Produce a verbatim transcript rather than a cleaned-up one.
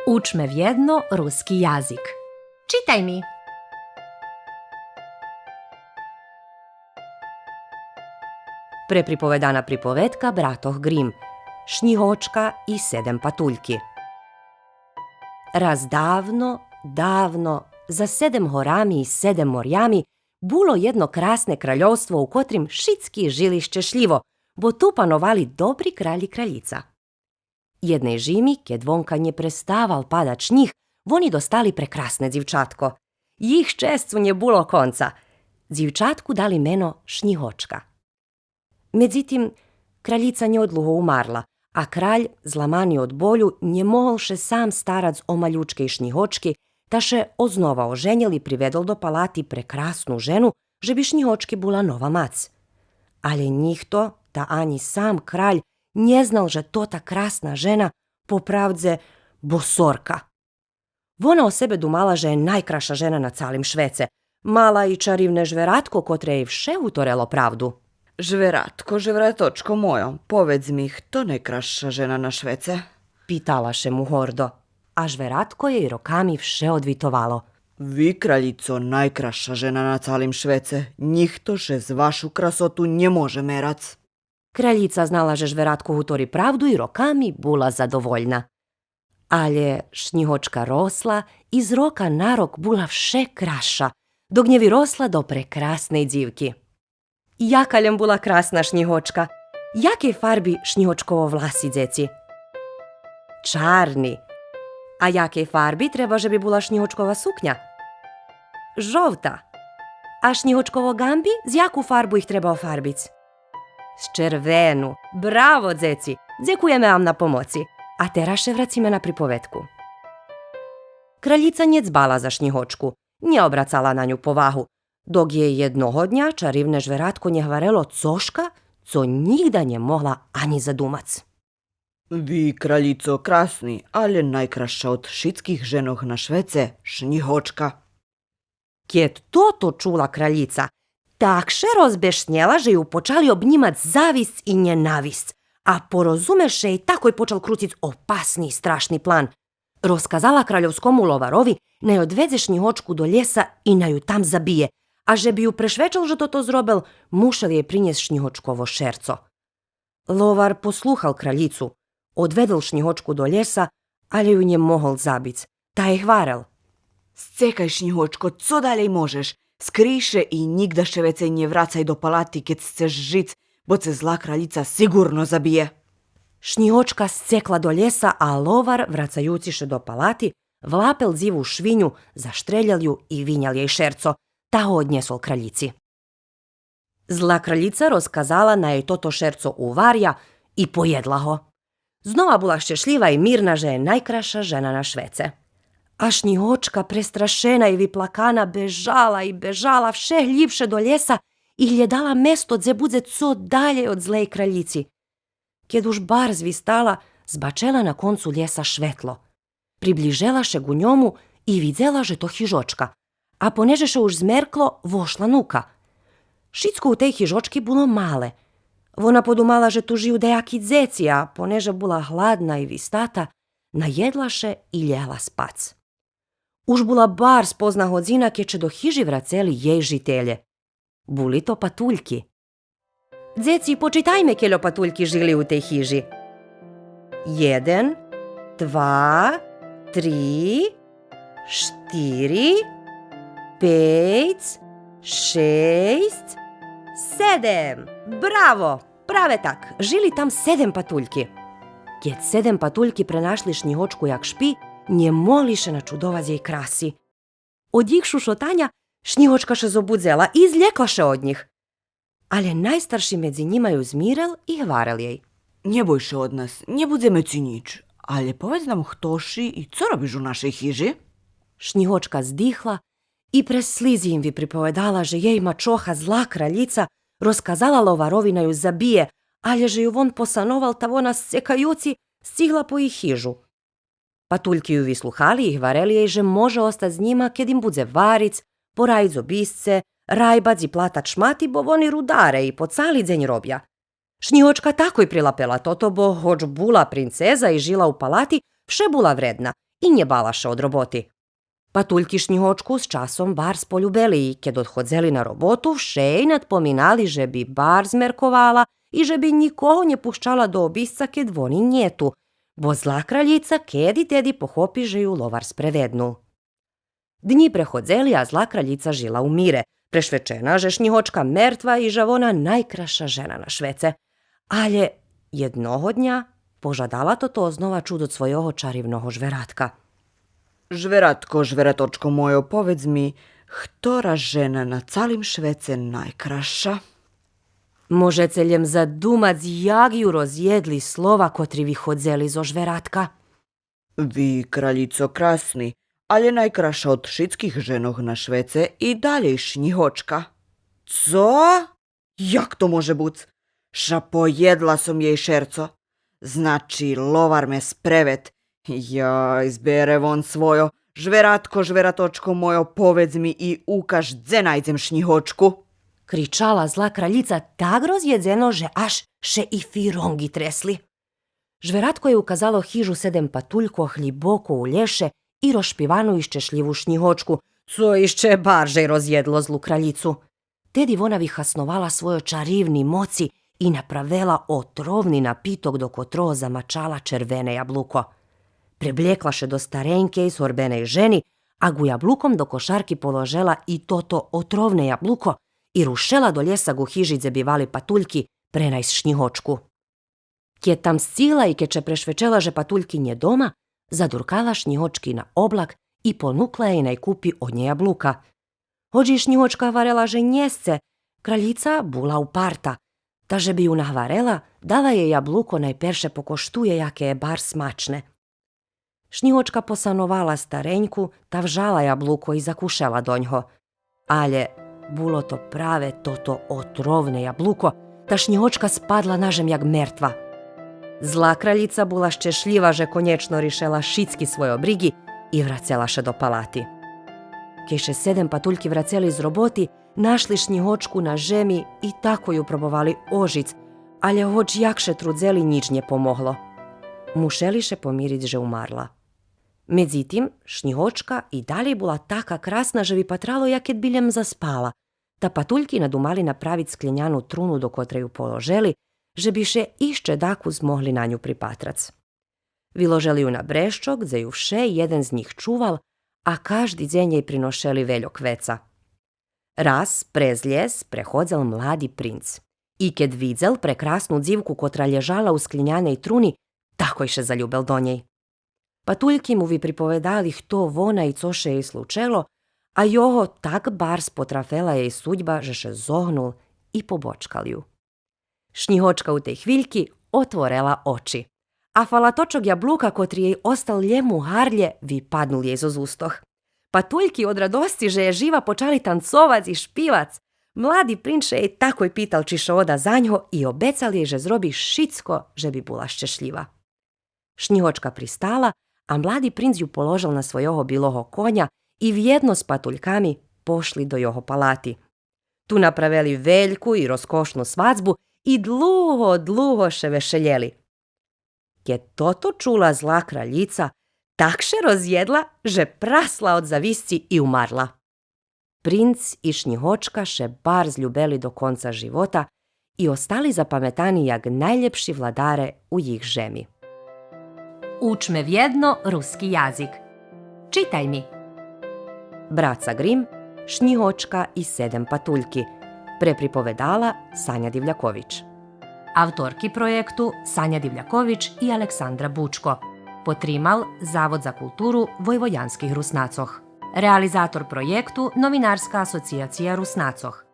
Учме вєдно руски язик. Читай ми. Преприповедана приповедка братох Грим. Шнїгочка и седем патульки. Раз давно, давно, за седем горами и седем морями, було єдно красне кральовство у котрим шицки жили щешлїво, бо ту пановали добри краль и кралїца. Єдней жими, кед вонка нє преставал падац шнїг, вони достали прекрасне дзивчатко. Їх щесцу нє було конца. Дзивчатку дали мено Шнїгочка. Медзитим, кралїца нєодлуго умарла, а краль, зламани од болю, нє могол ше сам старац о малючкей Шнїгочки, та ше ознова оженєл и приведол до палати прекрасну жену, же би Шнїгочки була нова мац. Але нїхто, та анї сам краль, нє знал же тота красна жена, по правдзе, босорка. Вона о себе думала же є найкраша жена на цалим швеце. Мала и чаривне жвератко, котре єй вше гуторело правду. Жвератко, жвераточко мойо, поведз ми, хто найкраша жена на швеце? Питала ше му гордо. А жвератко єй роками вше одвитовало. Ви, кралїцо, найкраша жена на цалим швеце. Нїхто ше з вашу красоту нє може мерац. Кралїца знала же жвератко гутори правду и роками була задовольна. Але Шнїгочка росла и з рока на рок була вше красша, док нє виросла до прекрасней дзивки. Яка лєм була красна Шнїгочка! Якей фарби шнїгочково власи, дзеци? Чарни. А якей фарби треба же би була шнїгочкова сукня? Жовта. А шнїгочково ґамби, з яку фарбу их треба офарбиц? З червену. Браво, дзеци! Дзекуєме вам на помоци. А тераз ше врациме на приповедку. Кралїца нє дзбала за Шнїгочку, нє обрацала на ню повагу, док єй єдного дня чаривне жвератко нє гварело цошка, цо нїґда нє могла анї задумац. Ви, кралїцо, красни, але найкраша од шицких женох на швеце Шнїгочка. Кед тото чула кралїца, так ше розбешнєла же ю почали обнїмац зависц и нєнависц, а порозумеш ше єй, такой почал круциц опасни и страшни план. Розказала кральовскому ловарови най одведзе Шнїгочку до лєса и най ю там забиє, а же би ю прешвечел же тото зробел, мушел єй принєсц шнїгочково шерцо. Ловар послухал кралїцу, одведол Шнїгочку до лєса, але ю нє могол забиц, та єй гварел: Сцекай, Шнїгочко, цо далєй можеш. Скрий ше и нїґда ше вецей нє врацай до палати, кед сцеш жиц, бо це зла кралїца сиґурно забиє. Шнїгочка сцекла до лєса, а ловар, врацаюци ше до палати, влапел дзиву швиню, заштрелєл ю и винял єй шерцо, та го однєсол кралїци. Зла кралїца розказала най єй тото шерцо уваря и поєдла го. Знова була щешлїва и мирна же є найкраша жена на швеце. А Шнїгочка, престрашена и виплакана, бежала и бежала вше глїбше до лєса и глєдала место дзе будзе цо далєй од злей кралїци. Кед уж барз вистала, збачела на концу лєса шветло. Приблїжела ше ґу ньому и видзела же то хижочка, а понеже ше уж змеркло, вошла нука. Шицко у тей хижочки було мале. Вона подумала же ту жию даяки дзеци, а понеже була гладна и вистата, наєдла ше и лєгла спац. Уж була барз позна годзина, кед ше до хижи врацели єй жителє. Були то патульки. Дзеци, почитайме кельо патульки жили у тей хижи. Єден, два, три, штири, пейц, шейсц, седем. Браво! Праве так, жили там седем патульки. Кед седем патульки пренашли Шнїгочку як шпи, нє могли ше начудовац єй краси. Од їх шушотаня Шнїгочка ше зобудзела и злєкла ше од нїх. Але найстарши медзи нїма ю змирел и гварел єй: Нє бой ше од нас, нє будземе ци нїч. Але поведз нам, хто ши и цо робиш у нашей хижи? Шнїгочка здихла и през слизи им виприповедала же єй мачоха, зла кралїца, розказала ловарови най ю забиє, але же ю вон посановал, та вона, сцекаюци, сцигла по їх хижу. Патульки ю вислухали и гварели єй же може остац з нїма, кед им будзе вариц, пораїц обисце, райбац и платац шмати, бо вони рударе и по цали дзень робя. Шнїгочка такой прилапела тото, бо гоч була принцеза и жила у палати, вше була вредна и нє бала ше од роботи. Патульки Шнїгочку з часом барз полюбели и кед одходзели на роботу, вше єй надпоминали же би барз мерковала и же би нїкого нє пущала до обисца кед вони нє ту, бо зла кралїца кеди-теди похопи же ю ловар спреведнул. Днї преходзели, а зла кралїца жила у мире, прешвечена же Шнїгочка мертва и же вона найкрасша жена на швеце. Алє єдного дня пожадала тото ознова чуд од свойого чаривного жвератка. Жвератко, жвераточко мойо, поведз ми, хтора жена на цалим швеце найкрасша? Можеце лєм задумац як ю розєдли слова котри виходзели зоз жвератка. Ви, кралїцо, красни, алє найкрасша од шицких женох на швеце и далєй Шнїгочка. Цо? Як то може буц? Ша поєдла сом єй шерцо. Значи, ловар ме спревед. Яй, збере вон свойо. Жвератко, жвераточко мойо, поведз ми и укаж дзе найдзем Шнїгочку. Кричала зла кралїца так розєдзено же аж ше и фиронґи тресли. Жвератко єй указало хижу седем патулькох глїбоко у лєше и розшпивану и щешлїву Шнїгочку, цо ище баржей розєдло злу кралїцу. Теди вона вихасновала свойо чаривни моци и направела отровни напиток до котрого замачала червене яблуко. Преблєкла ше до старенькей згорбеней жени, а ґу яблуком до кошарки положела и тото отровне яблуко и рушела до лєса ґу хижи дзе бивали патульки пренайсц Шнїгочку. Кед там сцигла и кед ше прешвечела же патульки нє дома, задуркала Шнїгочкин облак и понукла єй най купи од нєй яблука. Гоч и Шнїгочка гварела же нє сце, кралїца була упарта, та же би ю нагварела, дала єй яблуко най перше покоштує, яке є барз смачне. Шнїгочка посановала стареньку, та вжала яблуко и закушела до нього. Алє було то праве тото отровне яблуко, та Шнїгочка спадла на жем як мертва. Зла кралїца була щешлїва же конєчно ришела шицки свойо бриґи и врацела ше до палати. Кед ше седем патульки врацели з роботи, нашли Шнїгочку на жеми и тако ю пробовали ожиц, алє гоч як ше трудзели, нїч нє помогло. Мушели ше помириц же умарла. Медзитим, Шнїгочка и далєй була така красна же випатрало як кед би лєм заспала, та патульки надумали направиц скленяну труну до котрей ю положели, же би ше ище дакус могли на ню припатрац. Виложели ю на брещок, дзе ю вше єден з нїх чувал, а кажди дзень єй приношели вельо квеца. Раз през лєс преходзел млади принц. И кед видзел прекрасну дзивку котра лєжала у скленяней труни, такой ше залюбел до нєй. Патульки му виприповедали хто вона и цо ше єй случело, а його так барз потрафела єй судьба же ше зогнул и побочкал ю. Шнїгочка у тей хвильки отворела очи. А фалаточок яблука, котри єй остал лєм у гарлє, випаднул єй зоз устох. Патульки од радосци же є жива почали танцовац и шпивац. Млади принц ше єй такой питал чи ше ода за нього и обецал єй же зроби шицко же би була щешлїва. Шнїгочка пристала, а млади принц ю положел на свойого билого коня и вєдно з патульками пошли до його палати. Ту направели вельку и розкошну свадзбу и длуго, длуго ше вешелєли. Кед тото чула зла кралїца, так ше розєдла же прасла од зависци и умарла. Принц и Шнїгочка ше барз любели до конца живота и остали запаметани як найлєпши владаре у їх жеми. Учме вєдно руски язик. Читай ми. Браца Грим, Шнїгочка и седем патульки. Преприповедала Саня Дивлякович. Авторки проєкту Саня Дивлякович и Александра Бучко. Потримал Завод за културу войводянских Руснацох. Реализатор проєкту Новинарска асоцияция Руснацох.